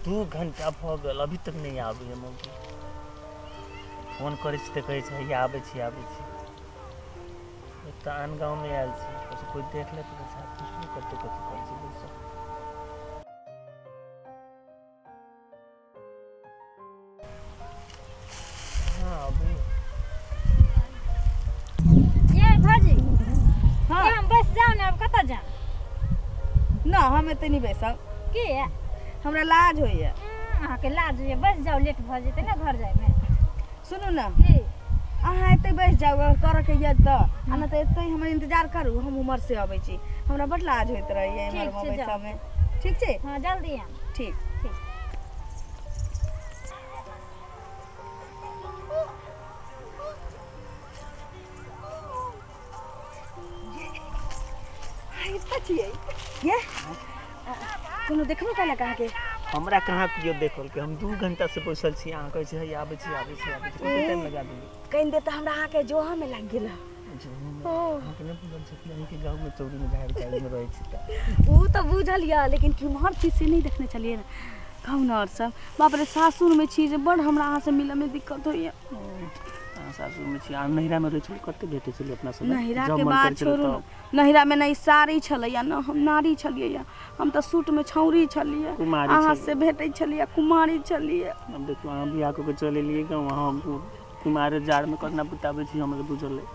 2 घंटा भ गेल अभी तक नहीं आबैए मौगी। फोन करै छी तऽ कहै छै हैया आबै छी आबै छी। एक तऽ आन गाँवमे आयल छी, कोइ देख लेतै तऽ पुछबो करतै कथी करै छी बैसल। हाँ अभी ये भाजी। हाँ हम बस जाओ ना, अब कतऽ जाओ? ना हम एते नहीं बैसब। के हमरा लाज होइए। अहाँके लाज होइए? बस जाओ, लेट भऽ जेतै ना घर जाइमे। सुनू ना, अहाँ एते बैस जाउ करऽके यऽ तऽ, आ नहि तऽ एते हमर इंतजार करू, हम उम्हर से अबै छी। हमरा बड लाज होइत रहैए एम्हर बैसऽमे। ठीक छै? हाँ जल्दी आउ। ठीक ठीक। ये कोनो देखबो केलक अहाँके? हमरा कहाँ केओ देखलकै, हम 2 घंटा से बैसल छी। अहाँ कहै छी हैया आबै छी आबै छी आबै छी, कते टाइम लगा देली? कनि देर तऽ हमरा अहाँके जोहमे लागि गेल। अहाँके नहि बुझल छै कि अहीँके गाँवमे चौरीमे झाड़ि झाड़िमे रहै छी? तऽ ओ तऽ बुझल यऽ, लेकिन केम्हर छी से नहि देखने छलियै ने। कहू ने आओर सब। बाप रे, सासुरमे छी जे बड़ हमरा अहाँसँ मिलऽमे दिक्कत होइए। अहाँ सासुरमे छी, अहाँ नैहरामे रहै छलियै, कते भेटै छलियै अपना सब? नैहराके बात छोड़ू, नैहरामे नहि साड़ी छलैया न हम नारी छलियै, हम तऽ सूटमे छौरी छलियै, अहाँ से भेटै छलियै, कुमारी छलियै। अब देखियौ अहाँ बियाह कऽ के चलि एलियै गाँव, हम कुमारे जाड़मे केना बिताबै छी हमरा बुझल अइ।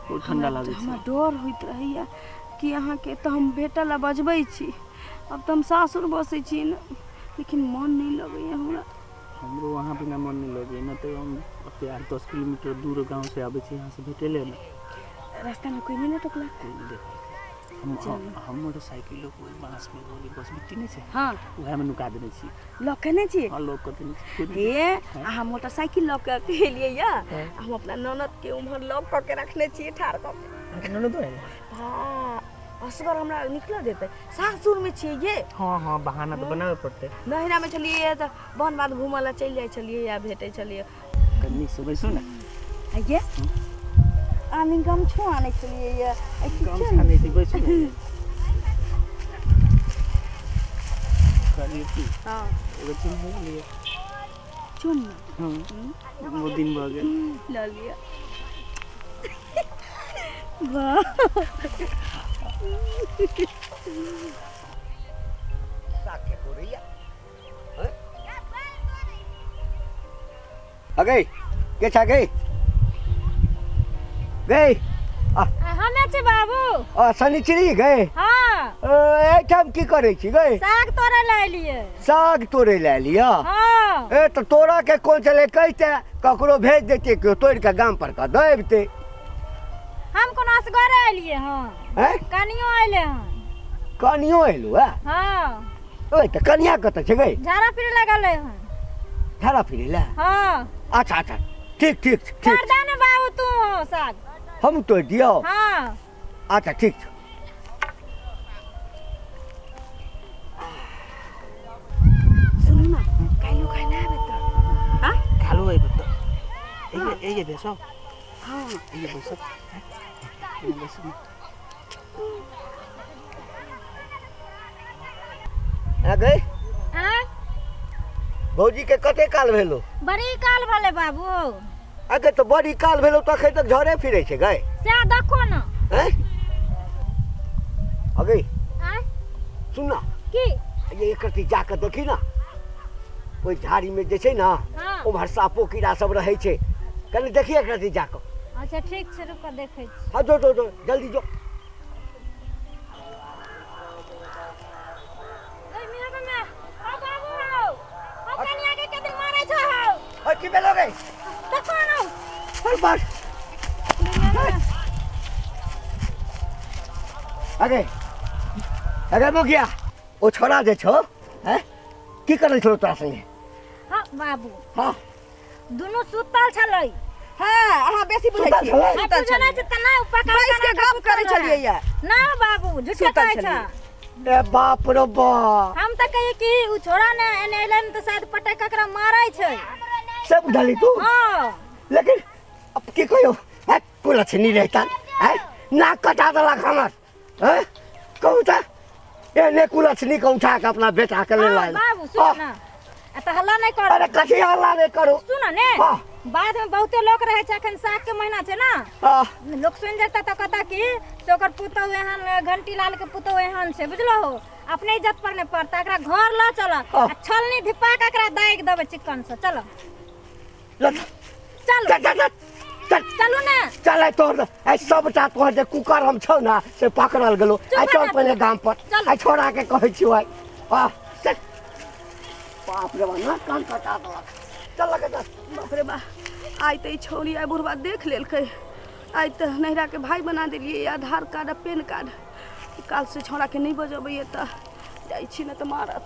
बहुत ठंडा लागै छै। हमरा डर होइत रहैया कि अहाँके तऽ हम भेटल आ बजबै छी, अब तऽ हम सासुर बसै छी ने, लेकिन मन नहि लगैया हमरा। हमरो वहाँ बिना मन नहीं लगे न, तो हम 8-10 किलोमीटर दूर गाँव से आबै छी यहाँ से भेटे ले। रास्ता में कोई नहीं ना टोकला? कोई नहीं देखल। हम मोटरसाइकिलो कोई बाँस में गोली बस मिट्टी नहीं छै। हाँ उएह में नुका देने छी। लऽ के नहि छी? हाँ लॉक कऽ देने छी। हे अहाँ मोटरसाइकिल लऽ के एलियै या, हम अपना ननद के उम्हर लॉक कऽ के रखने छियै ठाढ़ कऽ के। अहाँके ननद आयल? हाँ असगर हमरा निकलऽ देतै? सासुर में छियै ये। हाँ हाँ बहाना तऽ बनाबे पड़तै। नैहरा में छलियै तऽ बन बाध घूमऽ लए चलि जाइ छलियै या भेटै छलियै। कनि नीकसँ बैसू ने। आइये आनि गमछो आनै छलियै ये। गमछा नहि छी, बैसू ने। कहलियै की, हाँ एगो चुम्मा लऽ लिअ। चुम्मा? हाँ बहुत दिन भऽ गेल। लऽ लिअ। वाह साग के तोड़ैया अगई के छा गई गई? हमे छी बाबू। आ शनिचरी गई? हाँ। एहिठाम की करै छी गई? साग तोड़ै लए एलियै। साग तोड़ै लए एलियै? हाँ। ए तऽ तोड़ा के कोन छलै, कहिते ककरो भेज देतियै, केओ तोड़ि के गाम पर के दऽ अबितै। हम कोनो असगरे एलियै हँ। कनियो एलै हँ। कनियो एलू हँ? हाँ। ओए तऽ कनिया कतऽ छै गई? झाड़ा फिरे लगल हँ। झाड़ा फिरे लए? हाँ। अच्छा अच्छा ठीक ठीक ठीक। तोड़ दे ने बाबू तू साग। हम तोड़ दियौ? हाँ। अच्छा ठीक छै। सुनू ना, काल्हि खाइ ना आबै तऽ? हाँ काल्हि अयबै तऽ एहि बैसब। हाँ एहि बैसब। आ गई भौजी के कते काल भेलो? बड़ी काल भेलै बाबू। अगे तऽ बड़ी काल भेलो तऽ अखन तक झरे फिरै छै गई। सएह देखो ना। हैं अगे सुन ना, की ये एकरती जाके देखी ना, ओहि झाड़ी में जे छै ना उम्हर सापो कीड़ा सब रहै छै, कनि देखी एकरती जाके। अच्छा ठीक छै, रुक देखै छी। हाँ जो जो जो जल्दी जो। की भेलो गई? देखो ना। अरे बाप। अगे अगे मुखिया, ओ छोरा जे छौ हैं की करै छौ तोरा संगे? हाँ बाबू। हाँ दुनू सुतल छलै। हाँ अहाँ बेसी बुझै छी। सुतल छलै तऽ नहि पकड़ बैस के गप करै छलियै या। ना बाबू झूठ कहै छ। ए बाप रे बाप, हम तऽ कहियै कि उ छोरा ने एने एलै ने तऽ शायद पटक ककरा मारै छै। सब बुझली तू? हाँ। लेकिन अब की कहियो, हैं कुलछनी रहता हैं, नाक कटा देलक हमर। हैं कहू तऽ एने कुलछनी के उठा के अपना बेटा के लेल आयल। बाबू सुन ना, आ तऽ हल्ला नहि करू। अरे कथी हल्ला नहि करू? सुन ने, बाद में बहुते लोग रहे छै, अखन साग के महीना छै ना, लोग सुन जेता तऽ कहता कि से ओकर पुतहु एहन, घंटी लाल के पुतहु एहन छै, बुझलो हो? अपने इज्जत पर नहि पड़ता। एकरा घर लऽ चल आ छलनी धिपा के एकरा दागि देबै चिकन से। चलो चलो चल चलू ने। चल तोहर आइ सबटा तोहर जे कुकर हम छौ ना से पकड़ल गेलो। आइ चल पहिले गाम पर, आइ छोड़ा के कहै छियौ आइ। चल। बाप रे बा, नाक कान कटा देलक। चल लगे चल। बाप रे बा, आइ तऽ ई छौड़ी आइ बुढ़बा देख लेलकै। आइ तऽ नैहरा के भाई बना देलियै आधार कार्ड आ पेन कार्ड। काल से छौड़ा के नहि बजबैया तऽ जाइ छी, ने तऽ मारत।